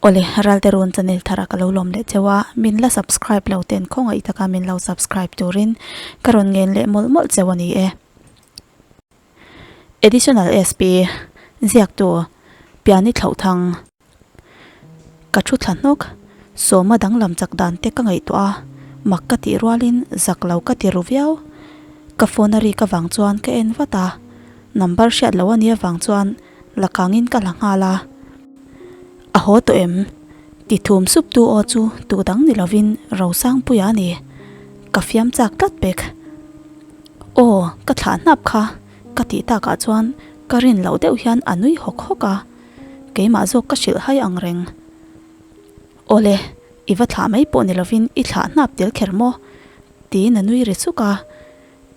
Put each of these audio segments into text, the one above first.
Awle, Ralte Run channel thara ka lo lawm leh cheu a, min la subscribe lo ten khawngaih taka min lo subscribe turin ka rawn ngen leh mawlh mawlh cheu a ni e. Additional SP, Ziaktu, Piani Thlauhthang. Ka thu thla hnawk, Sawma danglam chak dan te ka ngaihtuah a, mak ka tih rualin zak lo ka ti ru viau. Ka phone a rik avang chuan ka en vat a, number hriat loh a nih avang chuan la kangin ka la nghal a. A haw tawh em? Ti thum sup tu aw chu tu dang ni lovin Rosangpuia a ni. Ka fiam chak tlat pek. Aw, ka thlah hnap kha ka tih takah chuan ka rin loh deuh hian a nui hawk hawk a, keimah zawk ka hrilh hai ang reng. Awle, i va thlah mai pawh ni lovin i thlah hnap tel kher maw? Tiin a nui ri suk a,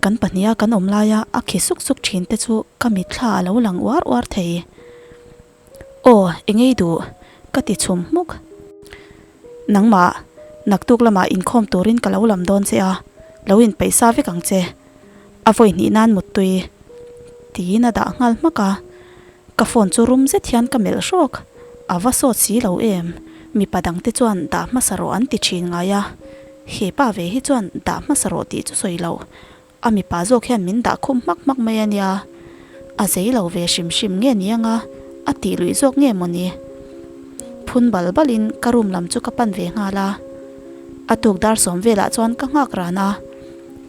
kan pahniha kan awm laia a khi suk suk thin te chu ka mitthla a lo lang uar uar thei. Aw, engei duh? Ka ti chhum hmuk. Nangmah, naktuk lamah inkhawm turin ka lo lam dawn che a, lo inpeih sa vek ang che. A vawi hnih nan muttui. Tiin a dah nghal hmak a. Ka phone chu rum zet hian ka melh hrawk. A va sawt si lo em? Mipa dangte chuan dah hmasa rawh an ti thin ngai a. He pa ve hi chuan dah hmasa rawh tih chu sawi lo. A mipa zawk hian min dah khum hmak hmak mai a nia. A zei lo ve hrim hrim nge ni anga a tih luih zawk nge mawni? Phun bal balin ka room lam chu ka pan ve nghal a. A tuk dar sawm velah chuan ka nghak ran a.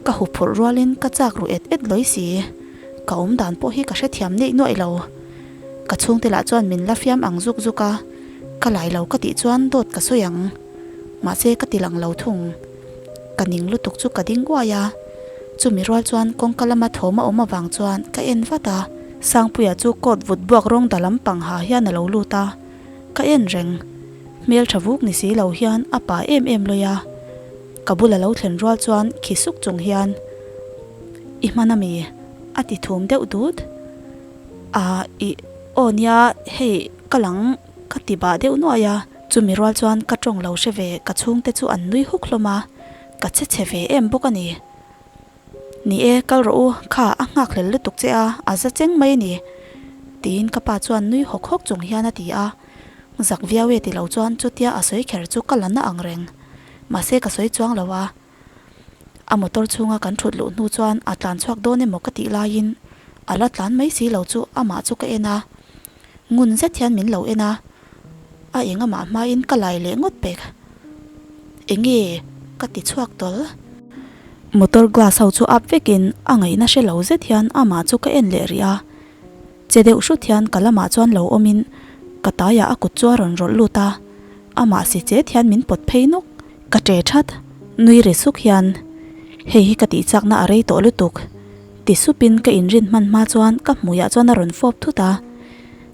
Ka hu phurh rualin ka chak ru et et lawi si. Ka awm dan pawh hi ka hrethiam neih nuaih lo. Ka chhungte lah chuan min la fiam ang zuk zuk a. Ka lai lo ka tih chuan dawt ka sawi ang. Mahse ka ti lang lo thung. Ka ning lutuk chu ka ding uai a, chumi rual chuan kawngka lama thawm a awm avang chuan ka en vat a. Sangpuia chu coat vut buak rawng da lampang ha hian a lo lut a, ka en reng. Hmel tha vuk ni si lo hian a pa em em lawi a, ka bula lo thlen rual chuan khi suk chung hian, I hman ami? a ti thum deuh dut. Aa ih aw nia hei ka lang ka ti bah deuh nuai a. Chumi rual chuan ka tawng lo hre ve, ka chhungte chu an nui huk hlawm a, ka che chhe ve em bawk a ni. Ni e, kal rawh u, kha a nghak hlel lutuk che a, a za cheng mai a ni, tiin ka pa chuan nui hawk hawk chung hian a ti a. Zak viau e ti lo chuan chutia a sawi kher chu ka la na ang reng. Mahse ka sawi chuang lo a. A motor chhunga kan thut luh hnu chuan a tlan chhuak dawn emaw ka tih laiin a la tlan mai si lo chu amah chu ka en a, ngun zet hian min lo en a, a eng amah hmain ka lai leh ngawt pek. Enge ka ti chhuak tawl. Motor glass ho chu up vekin a ngaihna hre lo zet hian amah chu ka en leh rih a, che deuh hrut hian ka lamah chuan lo awmin ka taiah a kut chu a rawn rawlh lut a, amah si chet hian min pawt phei nawk. Ka ṭe ṭhat, nui ri suk hian, Hei hi ka tih chakna a rei tawh lutuk, ti supin ka inrin hman hma chuan ka hmuiah chuan a rawn fawp thut a.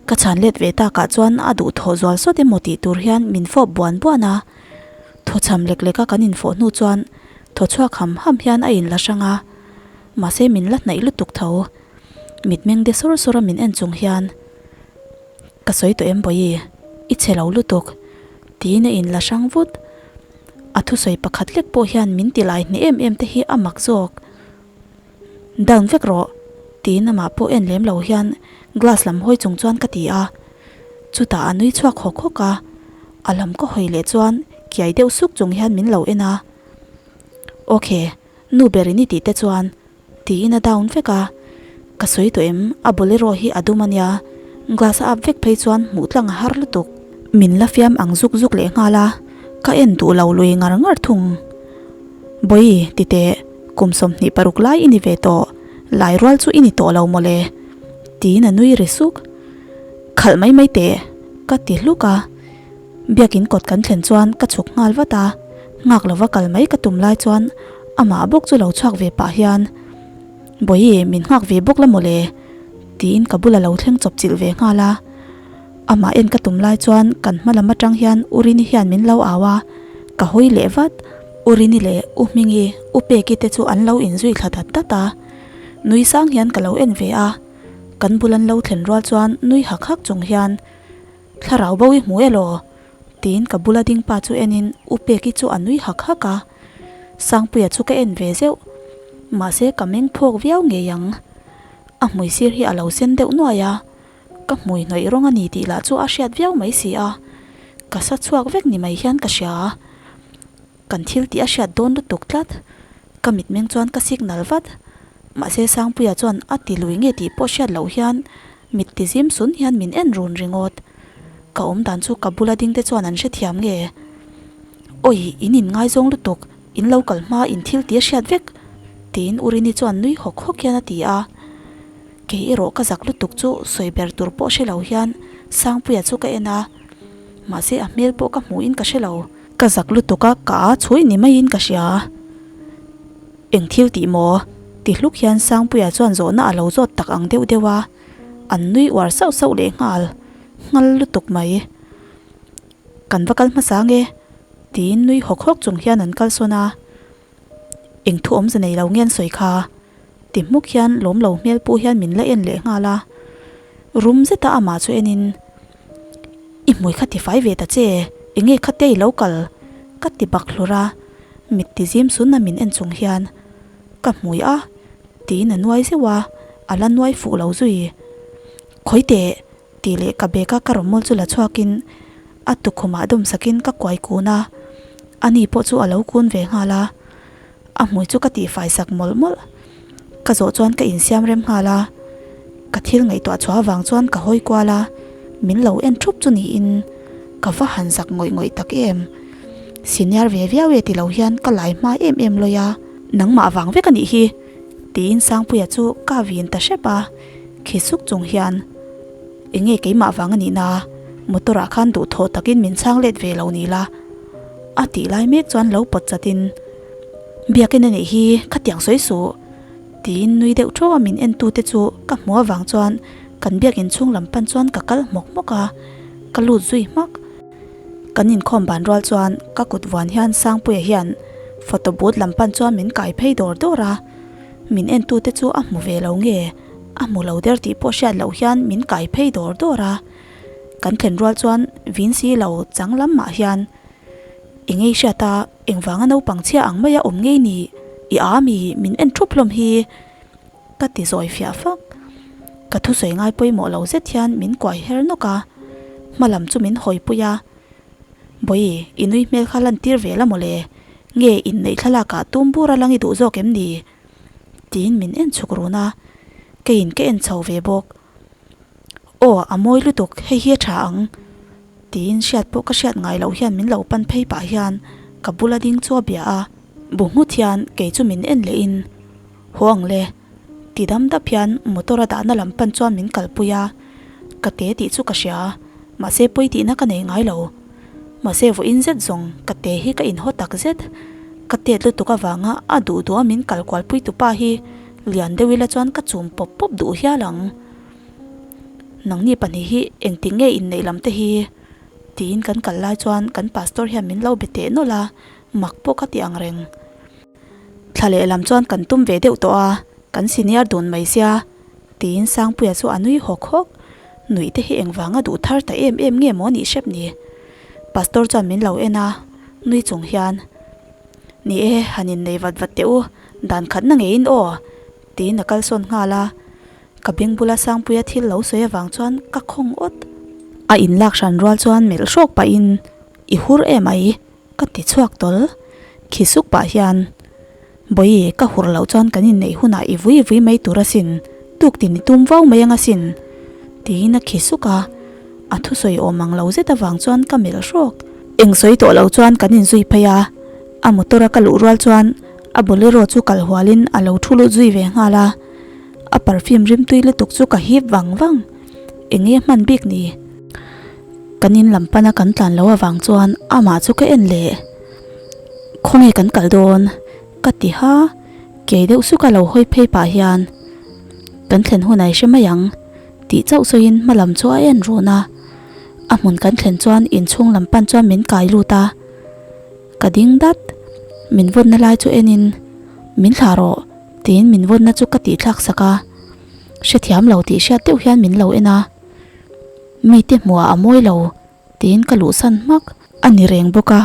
Ka chhan let ve takah chuan a duh thawh zual sawt emaw tih tur hian min fawp buan buan a. Thawchham lek leka kan infawh hnu chuan thaw chhuak ham ham hian a inla hrang a, mahse min la hnaih lutuk tho. Mitmeng de sawr sawr a min en chung hian, Ka sawi tawh em Bawihi, i chhe lo lutuk, tiin a inla hrang vut. A thusawi pakhat lek pawh hian min ti lai hneh em em te hi a mak zawk. Down vek rawh, tiin amah pawh en lem lo hian glass lam hawi chung chuan ka ti a. Chutah a nui chhuak hawk hawk a, a lam ka hawi leh chuan kiai deuh suk chung hian min lo en a. Ok, nu berin i tih te chuan Tiin a down vek a, ka sawi tawh em, a bolero hi a dum a nia, glass a up vek phei chuan hmuh tlang a har lutuk. Min la fiam ang zuk zuk leh nghal a, ka en duh lo lui ngar ngar thung. Bawi, ti teh, kum 26 lai i ni ve tawh, lai rual chu i ni tawh lo mawle, tiin a nui ri suk. Khalh mai mai teh, ka ti hluk a, Biakin kawt kan thlen chuan ka chhuk nghal vat a, nghak lova kal mai ka tum lai chuan amah bawk chu lo chhuak ve pah hian, Bawihi, min nghak ve bawk la mawle, tiin ka bula lo thleng chawp chilh ve nghal a. Amah en ka tum lai chuan kan hma lam atang hian U Rini hian min lo au a, ka hawi leh vat. U Rini leh U Hmingi, U Peki te chu an lo inzui thla dat dat a, nui sang hian ka lo en ve a, kan bul an lo thlen rual chuan nui hak hak chung hian, Thlarau bo i hmu elaw? Tiin ka bula ding pa chu enin U Peki chu a nui hak hak a. Sangpuia chu ka en ve zeuh. Mahse ka meng phawk viau ngei ang. A hmui sir hi a lo sen deuh nuai a. Ka hmui hnawih rawng a ni tih lah chu a hriat viau mai si a. Ka sa chhuak vek ni mai hian ka hria. Kan thil tih a hriat dawn lutuk tlat. Ka mitmeng chuan ka signal vat. Mahse Sangpuia chuan a ti lui nge tih pawh hriat loh hian mit ti zim sun hian min en run ringawt. Ka awm dan chu ka bula ding te chuan an hrethiam nge. Awi, in in ngaizawng lutuk, in lo kal hma in thil tih a hriat vek, tiin Urini chuan nui hawk hawk hian a ti a. Kei erawh ka zak lutuk chu sawi ber tur pawh hre lo hian Sangpuia chu ka en a, mahse a hmel pawh ka hmuhin ka hre lo. Ka zak lutuk a, ka a chhui ni maiin ka hria. Eng thil tih maw? ti hluk hian Sangpuia chuan zawhna a lo zawt tak ang deuh deuh a, an nui uar sauh sauh leh nghal nghal lutuk mai. Kan va kal hmasa nge? tiin nui hawk hawk chung hian an kalsawn a. Eng thu awmze nei lo nge an sawi kha? Ti hmuk hian lawm lo hmel pawh hian min la en leh nghal a. Rum zeta amah chu enin, I hmui kha tifai ve ta che, enge kha te i lo kal? Ka ti bak hlur a, mit ti zim sun a min en chung hian, Ka hmui a, tiin a nuai zeuh a, a la nuai fuh lo zui. Khawi teh, tih leh ka bag a ka rawmawl chu la chhuakin a tukhumah dawm sakin ka kuai kun a, ani pawh chu a lo kun ve nghal a, a hmui chu ka tihfai sak mawlh mawlh. Ka zawh chuan ka insiam rem nghal a, ka thil ngaihtuah chhuah avang chuan ka hawi kual a, min lo en thup chu niin ka va han zak ngawih ngawih tak em. Senior ve viau e ti lo hian ka lai hma em em lawi a, nangmah vang vek a nih hi tiin Sangpuia chu ka vin ta hrep a, khi suk chung hian Enge keimah vang a nih na, motor ah khan duhthawh takin min chhang let ve lo ni la a tih lai mek chuan lo pawt chat in Biakin a nih hi khatiang sawi suh tiin nui deuh theuh a min en tu te chu ka hmuh avang chuan kan biakin chhung lam pan chuan ka kal hmawk hmawk a, ka lut zui hmak. Kan inkhawm ban rual chuan ka kut vuan hian Sangpuia hian photo booth lam pan chuan min kai phei dawr dawr a, min en tu te chu a hmu ve lo nge a hmu lo der tih pawh hriat loh hian min kai phei dawr dawr a, kan thlen rual chuan vin si lo chang lam mah hian eng ei hriat a engvanga naupang chhia ang maia awm ngei ni i a mi min en thup hlawm hi ka ti zawi fiah fak ka thusawi ngai pawimawh lo zet hian min kuai her nawk a hma lam chu min hawipui a Bawihi i nui hmel kha lan tir ve la mawle nge inneih thlalak ah tum bur a lang i duh zawk em ni? Tiin min en chhuk run a, keiin ka en chho ve bawk. Aw, a mawi lutuk, hei hi a tha ang. Tiin hriat pawh ka hriat ngai loh hian min lo pan phei pah hian ka bula ding chu a bia a. Bu nghut hian kei chu min en lehin, Haw ang le. Ti dam dap hian motor a dahna lam pan chuan min kalpui a, ka te tih chu ka hria, mahse pawi tihna ka nei ngai lo. Mahse vawiin zet zawng ka te hi ka inhaw tak zet. Ka tet lutuk avanga a duh duh a min kal kual pui tupa hi lian deuh ila chuan ka chum pawp pawp duh hial ang. Nangni pahnih hi engtik nge inneih lam te hi? Tiin kan kal lai chuan kan pastor hian min lo be teh nawlh a, mak pawh ka ti ang reng. Thla lehlam chuan kan tum ve deuh tawh a, kan senior dun mai sia, tiin Sangpuia chu a nui hawk hawk. Nuih te hi engvanga duh thar ta em em nge maw nih hrep ni? Pastor chuan min lo en a, nui chung hian, Ni e, han innei vat vat teh u, dan khatna ngeiin aw, tiin a kalsawn nghal a. Ka beng bula Sangpuia thil lo sawi avang chuan ka khawng awt. A inlak hran rual chuan melh hrawk pahin, I hur em ai, Ka ti chhuak tawl. Khi suk pah hian, Bawihi, ka hur loh chuan kan inneih hunah i vui vui mai tur asin, tuk tin i tum vau mai ang asin, tiin a khi suk a. A thusawi awm ang lo zet avang chuan ka melh hrawk. Eng sawi tawh lo chuan kan inzui phei a, a motor a ka luh rual chuan a bolero chu kal hualin a lo thu lut zui ve nghal a. A perfume rimtui lutuk chu ka hip vang vang. Enge hman bik ni? Kan in lam pana kan tlan lo avang chuan amah chu ka en leh. Khawnge kan kal dawn? Ka ti ha, kei deuh suka lo hawi phei pah hian kan thlen hun ai hre mai ang tih chauh sawiin hma lam chu a en run a. A hmun kan thlen chuan inchhung lam pan chuan min kai lut a. Ka ding dat, min vawnna lai chu enin min thlah rawh tiin min vawnna chu ka tih thlak sak a. Hrethiam lo tih hriat deuh hian min lo en a. Mite hmuhah a mawi lo tiin ka luhsan hmak. A ni reng bawk a,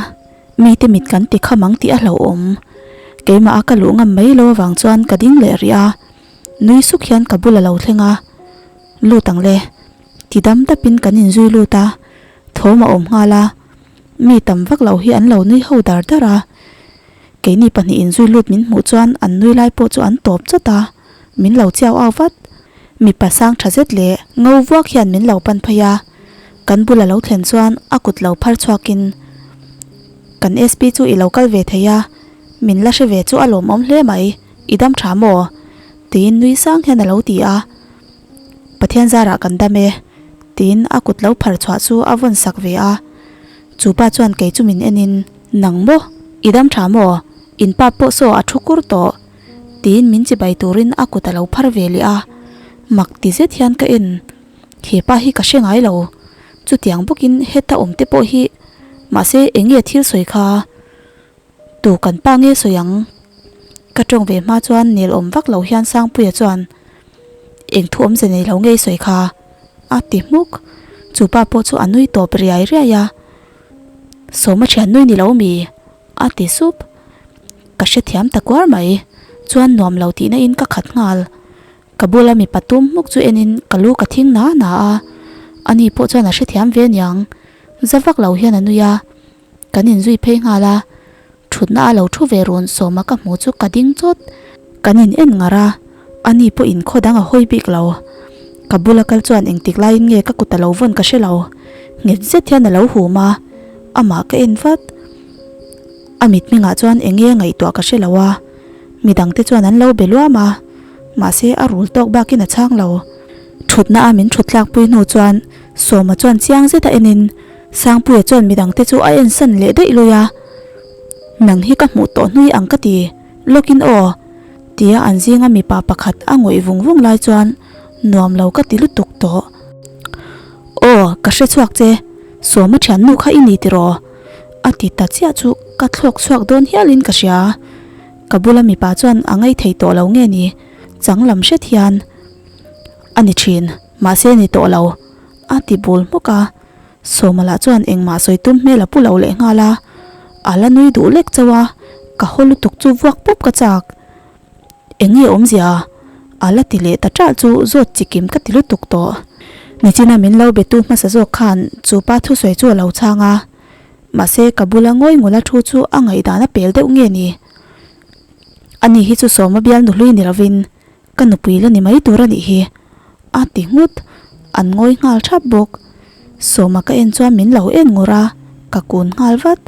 mite mit kan ti kham ang tih a hlauhawm. Keimah a ka luh ngam mai lo avang chuan ka ding leh rih a, nui suk hian ka bul a lo thleng a, Lut ang le, ti dam dapin kan inzui lut a, thawm a awm nghal a. Mi tam vak lo hi an lo nui ho dar dar a. Keini pahnihin inzui lut min hmuh chuan an nui lai pawh chu an tawp chawt a, min lo chiau au vat. Mipa sang tha zet leh ngo vuak hian min lo pan phei a, kan bul a lo thlen chuan a kut lo phar chhuakin, Kan SP chu i lo kal ve thei a, min la hre ve chu a lawmawm hle mai, i dam tha maw? tiin nui sang hian a lo ti a. Pathian zarah kan dam e, tiin a kut lo phar chhuah chu a vawn sak ve a. Chu pa chuan kei chu min en in, Nang maw? I dam tha maw? In pa pawh saw a thu kur tawh, tiin min chibai turin a kut a lo phar ve leh a. Mak ti zet hian ka en, he pa hi ka hre ngai lo. Chutiang bawkin heta awm te pawh hi, mahse eng nge thil sawi kha? Tu kan pa nge sawi ang? Ka tawng ve hma chuan nel awm vak lo hian Sangpuia chuan, Eng thu awmze nei lo ngei sawi kha? a ti hmuk. Chu pa pawh chu a nui tawp riai riai a, Sawma thian nui ni lo mi? a ti sup. Ka hrethiam ta kuar mai. Chuan nuam lo tihna in ka khat nghal. Ka bula mipa tum hmuk chu enin ka lu ka thing na na a, ani pawh chuan a hrethiam ve aniang. Za vak lo hian a nui a. Kan inzui phei nghal a, thutna a lo thu ve run sawma ka hmu chu ka ding chawt. Kan in en ngar a, ani pawh in khaw dang a hawi bik lo. Ka bula kal chuan engtik laiin nge ka kut a lo vawn ka hre lo. Nghet zet hian a lo hum a, amah ka en vat. A mitmengah chuan eng nge ngaihtuah ka hre lo a, midangte chuan an lo be luam a, mahse a rul tawk bakin a chhang lo. Thutna a min thut tlakpui hnu chuan Sawma chuan chiang zeta enin Sangpuia chuan midangte chu a ensan leh daih lui a, Nang hi ka hmuh tawh hnui ang ka ti, lawkin aw, tia an zinga mipa pakhat a ngawih vung vung lai chuan nuam lo ka ti lutuk tawh. Aw, ka hre chhuak che, Sawma thiannu kha i ni tiraw? a ti ta chiah chu ka thlawk chhuak dawn hialin ka hria. Ka bula mipa chuan a ngaithei tawh lo nge ni, chang lam hret hian a ni thin, mahse ni tawh lo, a ti bul hmuk a. Sawma lah chuan engmah sawi tum hmel a pu lo leh nghal a, a la nui duh lek chauh a, ka haw lutuk chu vuak pawp ka chak. Eng nge awmzia? A la ti leh ta ṭalh chu zawt chikim ka ti lutuk tawh. Nichina min lo betu hmasa zawk khan chu pa thusawi chu a lo chhang a, mahse ka bula ngawi ngula thu chu a ngaihdan a pel deuh nge ni? Ani hi chu Sawma bial nuhlui ni lovin Ka nupui la ni mai tur a nih hi, a ti nghut. An ngawi nghal thap bawk. Sawma ka en chuan min lo en ngur a, ka kun nghal vat.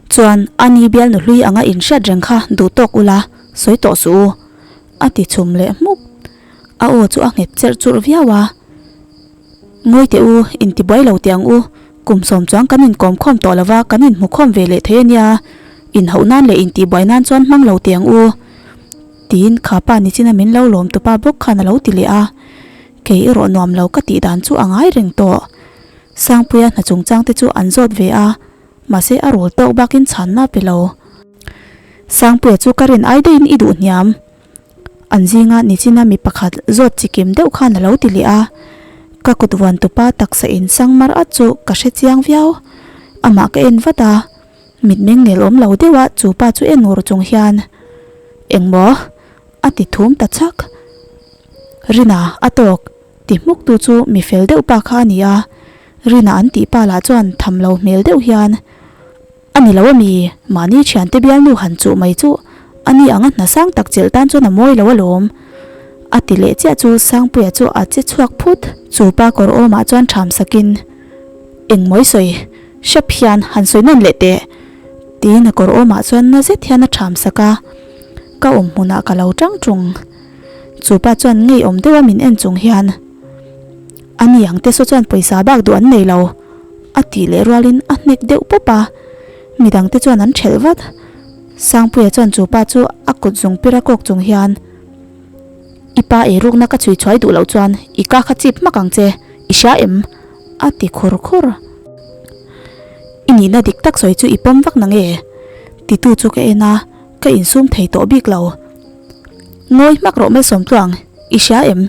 Chuan a ni bial nuhlui anga inhriat reng kha duh tawk ula, sawi tawh suh u, a ti chhum leh hmuk. A aw chu a nghet cherh churh viau a. Ngawi teh u, intibuai lo teh ang u. Kum sawm chuan kan inkawm khawm tawh lova, kan inhmu khawm ve leh thei a nia. Inhauh nan leh intihbuai nan chuan hmang lo teh ang u. Tiin kha pa nichina min lo lawm tupa bawk khan a lo ti leh a. Kei erawh nuam lo ka tih dan chu a ngai reng tawh. Sangpuia hna chungchang te chu an zawt ve a, mahse a rul tawk bakin chhanna pe lo. Sangpuia chu ka rin ai daihin i duh hniam. An zinga nichina mi pakhat zawt chikim deuh khan a lo ti leh a. Ka kut vuan tupa taksa in sang mar at chu ka hre chiang viau. Amah ka en vat a. Mitmeng nel awm lo deuh a chu pa chu en ngur chung hian, Engmaw? a ti thum ta chak. Rina, a tawk, ti hmuk tu chu mi fel deuh pa kha a ni a. Rina an tih pa lah chuan tham lo hmel deuh hian, A ni lo a mi, mahni thiante bialnu han chuh mai chu a ni ang a hna sang tak chelh tan chuan a mawi lo alawm. A ti leh chiah chu Sangpuia chu a che chhuak phut. Chu pa kawr awmah chuan ṭham sakin, Engmawi sawi? Hrep hian han sawi nawn leh teh! Tiin a kawr awmah chuan na zet hian a ṭham sak a, ka awm hmunah ka lo ṭang ṭung. Chu pa chuan ngeiawm deuha min en chung hian, A ni ang te saw chuan pawisa bak duh an nei lo, a tih leh rualin a hnek deuh pawp a, midangte chuan an ṭhelh vat. Sangpuia chuan chu pa chu a kut zung pir a kawk chung hian, I pa eirukna ka chhui chhuai duh loh chuan i ka kha chip hmak ang che, i hria em? A ti khur khur. I nihna dik tak sawi chu i pawm vak na nge? Titu chu ka en a, ka insum thei tawh bik lo. Ngawi hmak rawh Malsawmtluang, i hria em?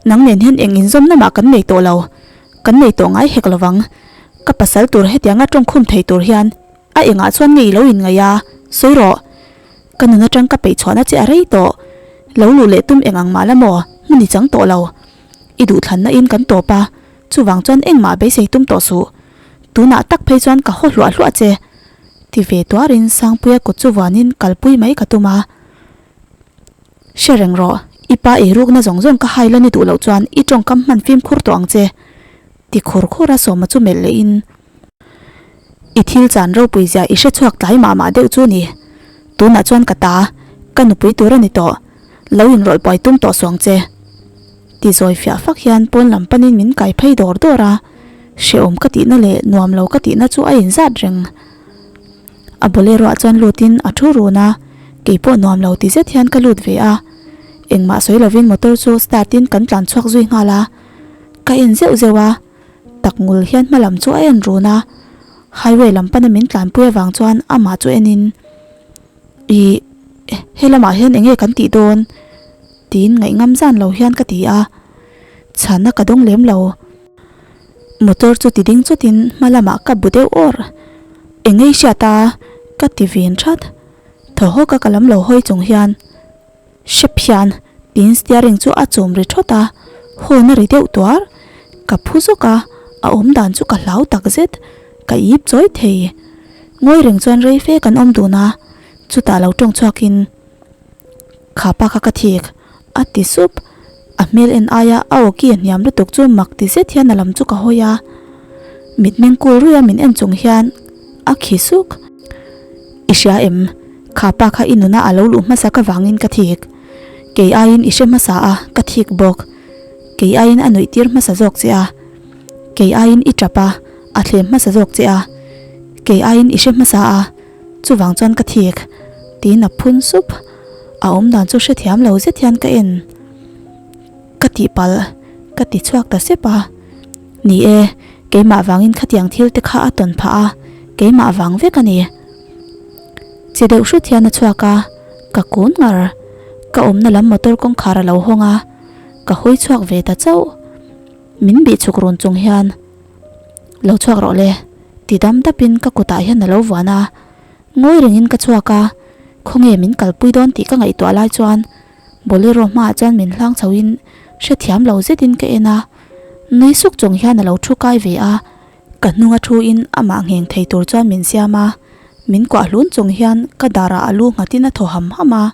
Nang nen hian eng inzawmna mah kan nei tawh lo. Kan nei tawh ngai hek lovang. Ka pasal tur hetianga tawngkhum thei tur hian a engah chuan nge i lo inngaih a? Sawi rawh. Ka nun atang ka peih chhuahna che a rei tawh. Lo luh leh tum eng ang mah la maw? Hmun i chang tawh lo. I duhthlanna in kan tawp a, chuvang chuan engmah beisei tum tawh suh. Tunah tak phei chuan ka haw hluah hluah che. Ti ve tuarin Sangpuia kut chu vuanin kalpui mai ka tum a. Hre reng rawh, i pa eirukna zawng zawng ka hai la ni duh loh chuan i tawngkam hman fimkhur tawh ang che. Ti khur khur a Sawma chu melh lehin. I thil chan ropui zia i hre chhuak tlai mah mah deuh chu ni. Tunah chuan ka ta, ka nupui tur a ni tawh. Lo inrawlh buai tum tawh suang che. Ti zawi fiah fak hian pawn lam panin min kai phei dawr dawr a, hrehawm ka tihna leh nuam lo ka tihna chu a inzat reng. A bolero ah chuan lutin a thu run a, keipawh nuam lo ti zet hian ka lut ve a. Engmah sawi lovin motor chu start in kan tlan chhuak zui nghal a, ka en zeuh zeuh a. Tak ngul hian hma lam chu a en run a, highway lam pana min tlanpui avang chuan amah chu enin, Ih, he lamah hian eng nge kan tih dawn? tiin ngaih ngam zan lo hian ka ti a, chhanna ka dawng lem lo. Motor chu ti ding chutin hma lamah ka bu deuh awr. Eng ngei hriat a? ka ti vin that. Thaw hawk a ka lam lo hawi chung hian. Hrep hian tiin steering chu a chum ri thawt a, horn a ri deuh tuar. Ka phu zawk a, a awm dan chu ka hlau tak zet, ka ip chawi thei. Ngawi reng chuan rei fe kan awm dun a, chutah lo tawng chhuakin, Kha pa kha ka thik, a ti sup. A hmel en aia a aw ki a hniam lutuk chu mak ti zet hian a lam chu ka hawi a. Mitmeng kul ruia min en chung hian a khi suk. I hria em? Kha pa kha i nuna a lo luh hmasa ka vangin ka thik. Kei aiin i hre hmasa a, ka thik bawk. Kei aiin a nuih tir hmasa zawk che a. Kei aiin i tap a, a thlem hmasa zawk che a. Kei aiin i hre hmasa a, chuvang chuan ka thik. Tiin a phun sup. A awmdan chu hrethiam lo zet hian ka en. Ka tihpalh, ka ti chhuak ta sep a. Ni e, keimah vangin khatiang thil te kha a tawn phah a, keimah vang vek a ni. Che deuh hrut hian a chhuak a, ka kun ngar. Ka awmna lam motor kawngkhar a lo hawng a, ka hawi chhuak ve ta chauh. Min bih chhuk run chung hian, Lo chhuak rawh le, ti dam dapin ka kutah hian a lo vuan a. Ngawi rengin ka chhuak a, khawnge min kalpui dawn tih ka ngaihtuah lai chuan Bolero hmaah chuan min hlang chhoin hrethiam lo zetin ka en a, nui suk chung hian a lo thu kai ve a. Ka hnunga thuin amah ngheng thei tur chuan min siam a, min kuah hlun chung hian ka darah a lu nghatin a thaw ham ham a.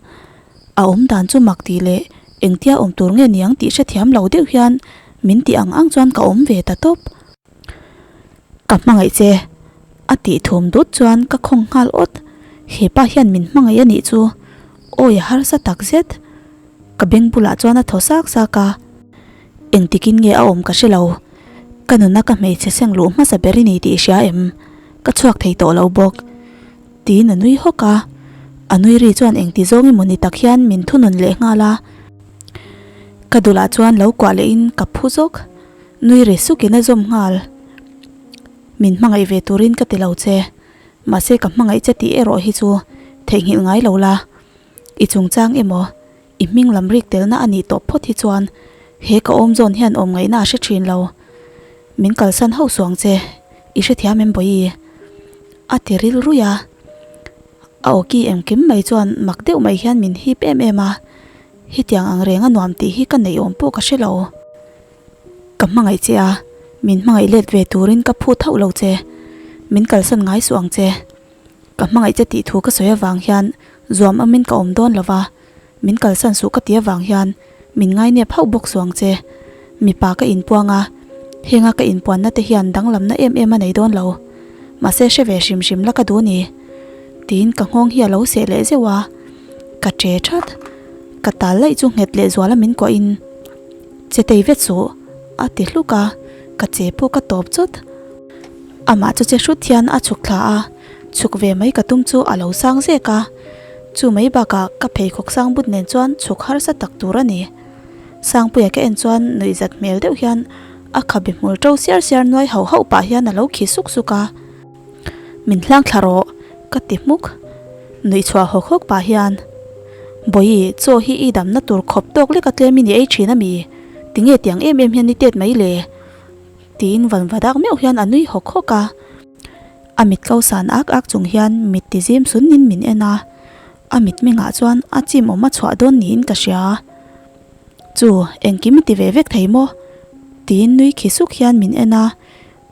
A awm dan chu mak tih leh engtia awm tur nge niang tih hrethiam lo deuh hian min tih ang ang chuan ka awm ve ta tawp. Ka hmangaih che a tih thum dut chuan ka khawng nghal awt. Hepa hian min hmangaih a nih chu awi a harsa tak zet. Ka beng bulah chuan a thaw sak sak a. Engtikin nge a awm ka hre lo. Ka nuna ka hmeichhe seng luh hmasa ber i ni tih i hria em? Ka chhuak thei tawh lo bawk. Tiin a nui hawk a. A nui ri chuan engti zawng emaw ni tak hian min thunun leh nghal a. Ka dulah chuan lo kuah lehin ka phu zawk. Nui ri sukin a zawm nghal. Min hmangaih ve turin ka ti lo che. Mahse ka hmangaih che tih erawh hi chu theihnghilh ngai lo la. I chungchang emaw, i hming lam rik telna a nih tawh phawt hi chuan he ka awm zawn hian awm ngaihna a hre thin lo. Min kalsan hauh suang che, i hrethiam em Bawihi? A ti ril ruih a. A awki engkim mai chuan mak deuh mai hian min hip em em a, hetiang ang reng a nuam tih hi ka neih awm pawh ka hre lo. Ka hmangaih che a, min hmangaih let ve turin ka phut hauh lo che. Min kalsan ngai suh ang che. Ka hmangaih che tih thu ka sawi avang hian zuam awmin ka awm dawn lo va, min kalsan suh ka ti avang hian min ngainep hauh bawk suh ang che. Mipa ka inpuang a, henga ka inpuanna te hian danglamna em em a nei dawn lo. Mahse hre ve hrim hrim la ka duh ni. Tiin ka nghawng hi a lo seh leh zeuh a, ka che that. Ka tal laih chu nghet leh zuala min kuahin. Che tei vet suh, a ti hluk a, ka che pawh ka tawp chawt. Amah chu che hrut hian a chhuk thla a, chhuk ve mai ka tum chu a lo sang zek a. Chu mai bakah ka pheikhawk sang but nen chuan chhuk harsa tak tur a ni. Sangpuia ka en chuan nuihzat hmel deuh hian a khabe hmul ṭo siar siar nuai hauh hauh pah hian a lo khi suk suk a. Min hlang thla rawh, ka ti hmuk. Nuih chhuah hawk hawk pah hian, Bawihi, chaw hi i damna tur khawp tawk lek a tlem i ni ei thin a mi? Tinge tiang em em hian i tet mai le? Tiin van va dak meuh hian a nui hawk hawk a. A mit ko san ak ak chung hian mit ti zim sunnin min en a. A mitmengah chuan a chim awm a chhuah dawn niin ka hria. Chu, engkim i ti ve vek thei maw? Tiin nui khi suk hian min en a.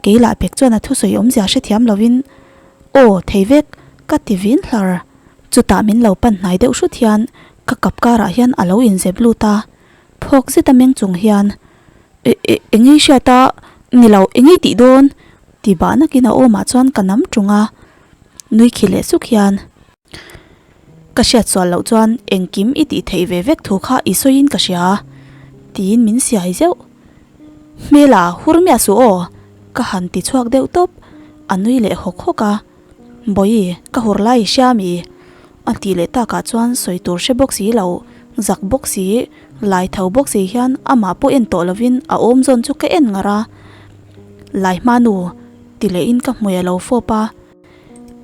Kei lah pek chuan a thusawi awmzia hrethiam lovin, Aw, thei vek, ka ti vin hlar. Chutah min lo pan hnai deuh hrut hian ka kap karah hian a lo inzep lut a, phawk zeta meng chung hian, E, e, engei hriat a, ni lo, engei tih dawn? ti bah nakin a awmah chuan ka nam tung a, nui khi leh suk hian. Ka hriat sual loh chuan engkim i tih theih ve vek thu kha i sawiin ka hria, tiin min siai zeuh. Hmela, hur miah suh aw, ka han ti chhuak deuh tawp, a nui leh hawk hawk a. Bawi, ka hur lai i hria mi? A tih leh takah chuan sawi tur hre bawk si lo, zak bawk si, lai tho bawk si hian amah pawh en tawh lovin a awm zawn chu ka en ngar a. Lai hma nu, ti lehin ka hmui a lo fawp a.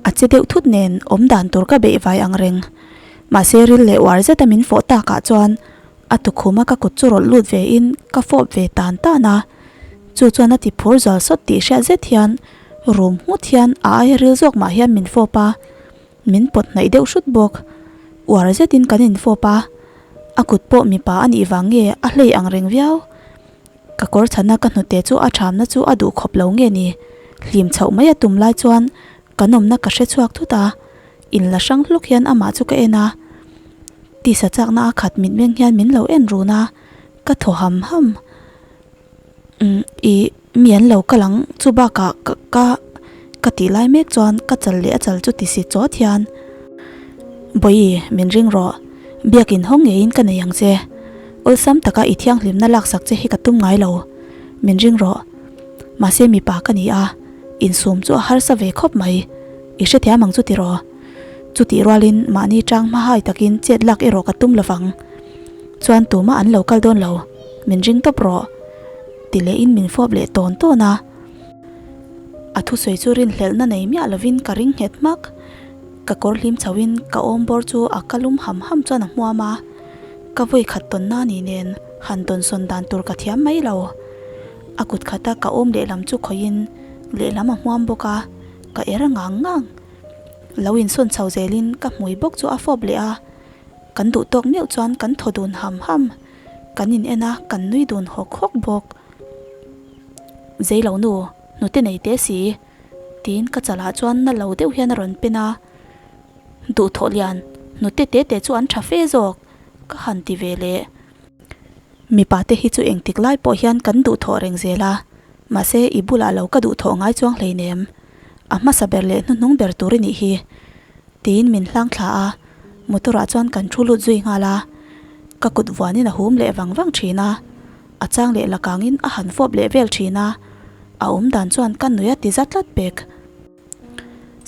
A che deuh thut nen awm dan tur ka beih vai ang reng. Mahse ril leh uar zeta min fawh takah chuan a tukhuma ka kut chu rawlh lut ve in ka fawp ve tan tan a. Chu chuan a ti phur zual sawt tih hriat zet hian rum nghut hian a aia ril zawk mah hian min fawp a, min pawt hnaih deuh hrut bawk. Uar zetin kan infawp a, a kut pawh mipa a nih vang nge a hlei ang reng viau. Ka kawr chhana ka hnute chu a thamna chu a duh khawp lo nge ni? Hlim chhoh mai a tum lai chuan kan awmna ka hre chhuak thut a, in la hrang hluk hian amah chu ka en a. Tisa chakna a khat mitmeng hian min lo en run a, ka thaw ham ham. Umm ih mi an lo kal ang chu bakah ka ka ka tih lai mek chuan ka chal leh a chal chu ti si chawt hian Bawihi min ring rawh biakin hawng ngeiin ka nei ang che awlsam taka i thianghlimna laksak che hi ka tum ngai lo min ring rawh mahse mipa ka ni a insum chu a harsa ve khawp mai i hrethiam ang chu tiraw chutih rualin mahni tang hma hai takin chet lak erawh ka tum lovang chuan tumah an lo kal dawn lo. Min ring tawp rawh, ti lehin min fawp leh tawn tawn a. A thusawi chu rinhlelhna nei miah lovin ka ring nghet hmak. Ka kawr hlim chhoin ka awm bawr chu a ka lum ham ham chuan a hmuam a. Ka vawi khat tawnna ni nen han tawnsawn dan tur ka thiam mai lo. A kut khata ka awm lehlam chu khawihin lehlam a hmuam bawk a, ka er ngang ngang. Lo insawn chho zelin ka hmui bawk chu a fawp leh a. Kan duh tawk meuh chuan kan thaw dun ham ham. Kan in en a, kan nui dun hawk hawk bawk. Zeilo nu, hnute nei teh si, tiin ka chalah chuan na lo deuh hian a rawn pen a. Duhthawh lian, hnute te te chu an tha fe zawk, ka han ti ve leh. Mipa te hi chu engtik lai pawh hian kan duhthawh reng zel a, mahse i bulah lo ka duhthawh ngai chuang hleinem. A hmasa ber leh hnuhnung ber tur i nih hi. Tiin min hlang thla a, motor ah chuan kan thu lut zui nghal a, ka kut vuanin a hum leh vang vang thin a, a chang leh la kangin a han fawp leh vel thin a, a awm dan chuan ka nui a ti za tlat pek.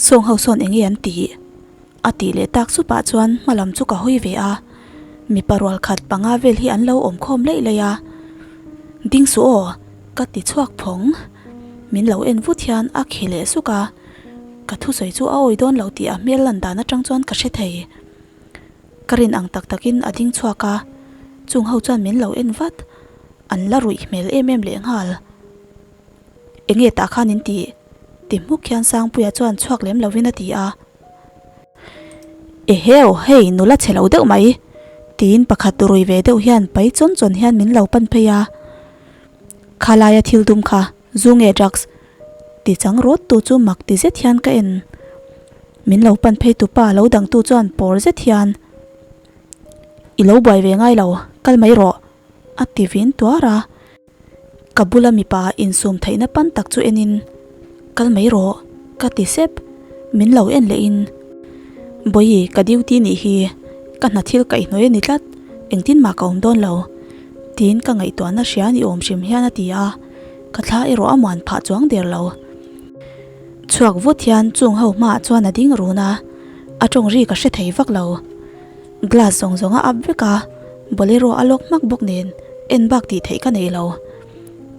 Sawng ho sawn enge an tih? A tih leh tak sup ah chuan hma lam chu ka hawi ve a, mipa rual khat panga vel hi an lo awm khawm laih laih a, Ding suh aw! Ka ti chhuak phawng. Min lo en vut hian a khi leh suk a. Ka thusawi chu a awi dawn lo tih a hmel lan dan atang chuan ka hre thei. Ka rin ang tak takin a ding chhuak a, chung ho chuan min lo en vat. An la ruih hmel em em leh nghal. Enge tah khan in tih? Ti hmuk hian Sangpuia chuan chhuak lem lovin a ti a. Eheu, hei nula chhe lo deuh mai! Tiin pakhat rui ve deuh hian pai chawn chawn hian min lo pan phei a. Khalaia thil dum kha zu nge drugs? Ti chang rawt tu chu mak ti zet hian ka en. Min lo pan phei tu pa lo dang tu chuan pawr zet hian, I lo buai ve ngai lo, kal mai rawh, a ti vin tuar a. Ka bula mipa insum theihna pan tak chu enin, Kal mai rawh, ka ti sep. Min lo en lehin, Bawihi, ka duty nih hi, ka hna thil kaihhnawih a ni tlat, engtin mah ka awm dawn lo. Tiin ka ngaihtuahna hria ni awm hrim hian a ti a, ka thla erawh a muan phah chuang der lo. Chhuak vut hian chung ho hmaah chuan a ding run a, a tawng ri ka hre thei vak lo. Glass zawng zawng a up vek a, bolero a lawk hmak bawk nen en bak tih theih ka nei lo.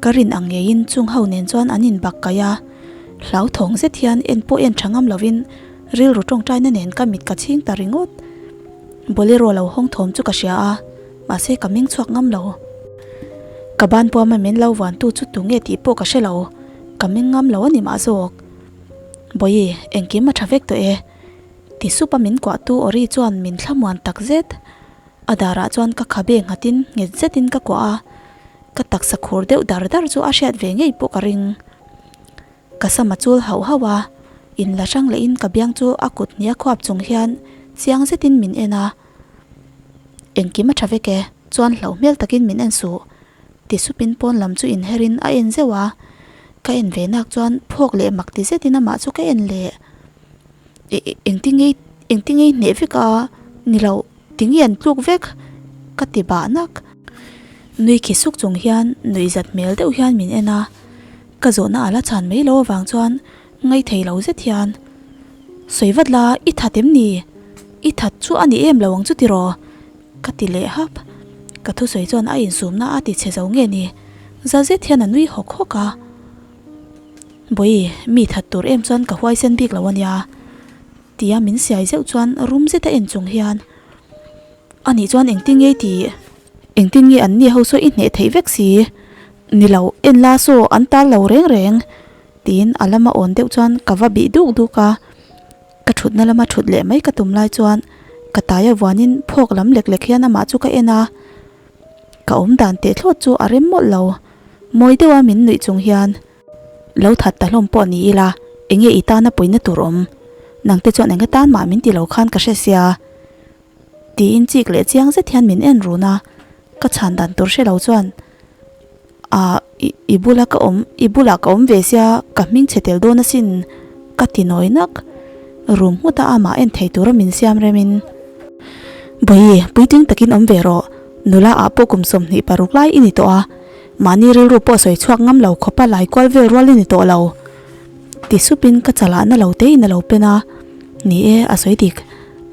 Ka rin ang ngeiin chung ho nen chuan an inbak kaih a, hlauthawng zet hian en pawh en tha ngam lovin rilru tawngtaina nen ka mit ka chhing ta ringawt. Bolero lo hawng thawm chu ka hria a, mahse ka meng chhuak ngam lo. Ka ban puama min lo vuantu chu tunge tih pawh ka hre lo, ka meng ngam lo a ni mah zawk. Bawihi, engkim a tha vek tawh e. Ti sup a min kuahtu Ori chuan min thlamuan tak zet. A darah chuan ka khabe nghatin nghet zetin ka kuah a, ka taksa khur deuh dar dar chu a hriat ve ngei pawh ka ring. Ka sam a chul hauh hauh a, in la hrang lehin ka biang chu a kut hnia khuap chung hian chiang zetin min en a. Engkim a tha vek e, chuan hlauh hmel takin min en suh. Ti supin pawn lam chu inherin a en zeuh a, ka en ve nak chuan phawk leh mak ti zetin amah chu ka en leh. Engtinge engtinge i hneh vek a ni loh tinge an tluk vek ka ti bah nak. Nui khi suk chung hian nuih zat hmel deuh hian min en a, ka zawhna a la chhan mai lo avang chuan ngaithei lo zet hian sawi vat la i that em ni? I that chu a ni em lo ang chu tiraw? Ka ti leh hap. Ka thusawi chuan a insumna a ti chhe zo nge ni? Za zet hian a nui hawk hawk a. Bawi, mi that tur em chuan ka huaisen bik lo a nia. Tia min siai zeuh chuan rum zeta en chung hian, Anih chuan engtin nge i tih? Engtin nge an ni ho saw i hneh theih vek si? Ni lo, en la saw an tal lo reng reng. Tiin a lama awn deuh chuan ka va bih duk duk a. Ka thutna lama thut leh mai ka tum lai chuan ka taia vuanin phawk lam lek lek hian amah chu ka en a. Ka awm dan teh thlawt chu a rem mawlh lo. Mawi deuha min nuih chung hian, Lo that ta hlawm pawh ni ila, enge i tana puina tur awm? Nangte chuan eng atan mah min ti lo khan ka hre sia. Tiin chik leh chiang zet hian min en run a, ka chhan dan tur hre lo chuan, Ahh, i bula ka awm, i bulah ka awm ve sia, ka hming chhe tel dawn asin, ka ti nawi nak. Room nghut a amah en thei tura min siam remin, Bawi, puitling takin awm ve rawh, nula ah pawh kum 26 lai i ni tawh a, mahni rilru pawh sawi chhuak ngam lo khawpa lai kual vel rual i ni tawh lo. Ti supin ka chalah na lo te in a lo pen a, ni e, a sawi dik.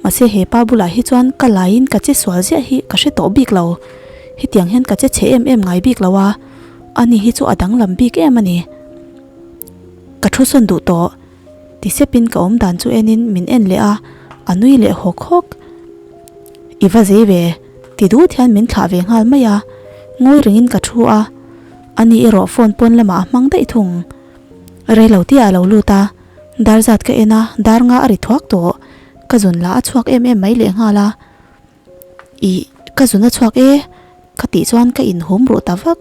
Mahse he pa bulah hi chuan ka laiin ka che sual ziah hi ka hre tawh bik lo. Hetiang hian ka che chhe em em ngai bik lo a, ani hi chu a danglam bik em a ni. Ka thu sawn duh tawh. Ti sepin ka awm dan chu enin min en leh a, a nui leh hawk hawk. I va zei ve, ti dut hian min thlah ve nghal mai a, ngawi rengin ka thu a, ani erawh phone pawn lamah a hmang daih thung. Rei lo tih ah a lo lut a, dar zat ka en a, dar nga a ri thuak tawh, ka zun lah a chhuak em em mai leh nghal a. Ih, ka zun a chhuak e, ka tih chuan ka inhum ruh ta vak.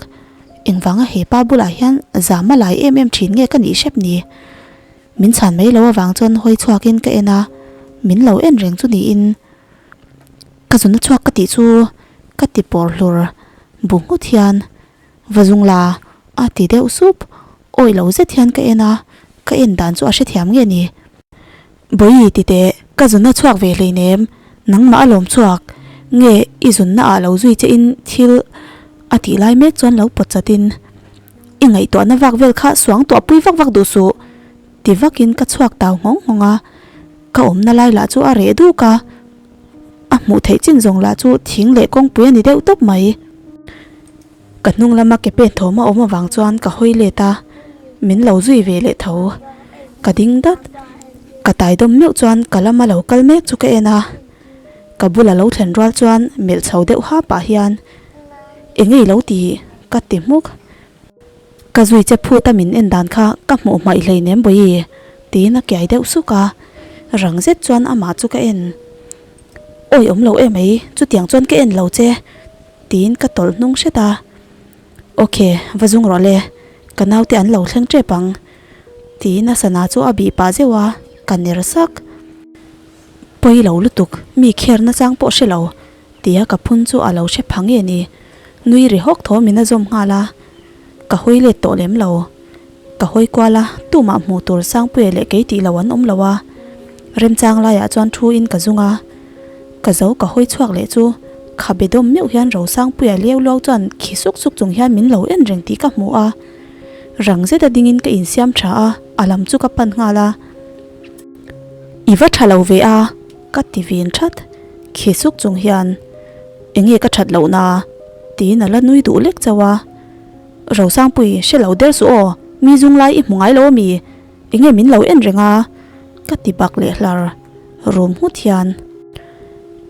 Engvanga he pa bulah hian zam a lai em em thin nge ka nih hrep ni? Min chhan mai lo avang chuan hawi chhuakin ka en a, min lo en reng chu niin. Ka zun a chhuak ka tih chu ka ti pawr hlur bu nghut hian va zung la a ti deuh sup. Awi lo zet hian ka en a, ka en dan chu a hrethiam nge ni? Bawi ti teh, ka zunna chhuak ve hleinem, nangmah a lawm chhuak nge i zunna ah lo zui che in thil a tih lai mek chuan lo pawt chat in i ngaihtuahna vak vel kha suang tuah pui vak vak duh suh ti vak in ka chhuak tau nghawng nghawng a, ka awmna lai lah chu a reh duk a, a hmuh theih chin zawng lah chu thing leh kawngpui a ni deuh tawp mai. Ka hnung lama ke pen thawm a awm avang chuan ka hawi let a, min lo zui ve leh tho. Ka ding dat, ka tai dawm meuh chuan ka lama lo kal mek chu ka en a, ka bula lo thlen rual chuan melh chho deuh ha pah hian Eng ei lo tih ka ti hmuk. Ka zui che phut a min en dan kha ka hmuh hmaih hleinem Bawi tiin a kiai deuh suk a, rang zet chuan amah chu ka en. Awi awm lo emai, chutiang chuan ka en lo che. Tiin ka tawlh hnung hret a, Ok, va zung rawh le, ka naute an lo thleng tep ang, tiin a sana chu a bih pah zeuh a, ka ner sak. Pawi lo lutuk, mi kher nachang pawh hre lo, tia ka phun chu a lo hre pha nge ni, nui ri hawk thaw min a zawm nghal a, ka hawi let tawh lem lo. Ka hawi kual a, tumah hmuh tur Sangpuia leh kei tih lo an awm lo a, remchang laiah chuan thu in ka zung a, ka zo ka hawi chhuak leh chu khabe dawm meuh hian Rosangpuia leu luau chuan khi suk suk chung hian min lo en reng tih ka hmu a, rang zeta dingin ka insiam tha a, a lam chu ka pan nghal a. I va tha lo ve a, ka ti vin that, khi suk chung hian enge ka that lohna tiin a la nui duh lek chauh a. Rosangpui, hre lo der suh aw, mi zung lai i hmu ngai lo ami? Enge min lo en reng a? Ka ti bak leh hlar rum nghut hian.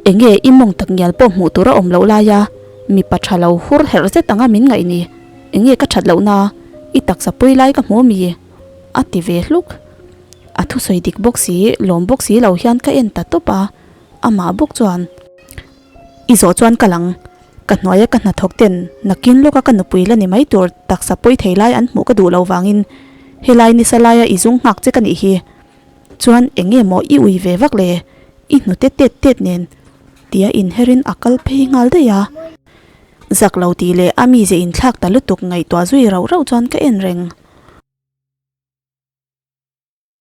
Enge i mawng tak ngial pawh hmuh tur a awm loh lai a, mipa tha lo hur herh zet anga min ngaih ni. Enge ka that lohna, i taksa pui lai ka hmu ami? A ti ve hluk. A thusawi dik bawk si, lawm bawk si lo hian ka en ta tawp a, amah bawk chuan. I zawh chuan ka lang. Ka hnuaia ka hnathawk ten nakin lawka ka nupui la ni mai tur taksa pawi thei lai an hmuh ka duh lo vangin Helai nisa laia i zung nghak che ka nih hi. Chuan eng nge maw i ui ve vak le? I hnute tet tet nen tia inherin a kal phei nghal daih a. Zak lo tih leh a mize inthlak ta lutuk ngaihtuah zui rauh rauh chuan ka en reng.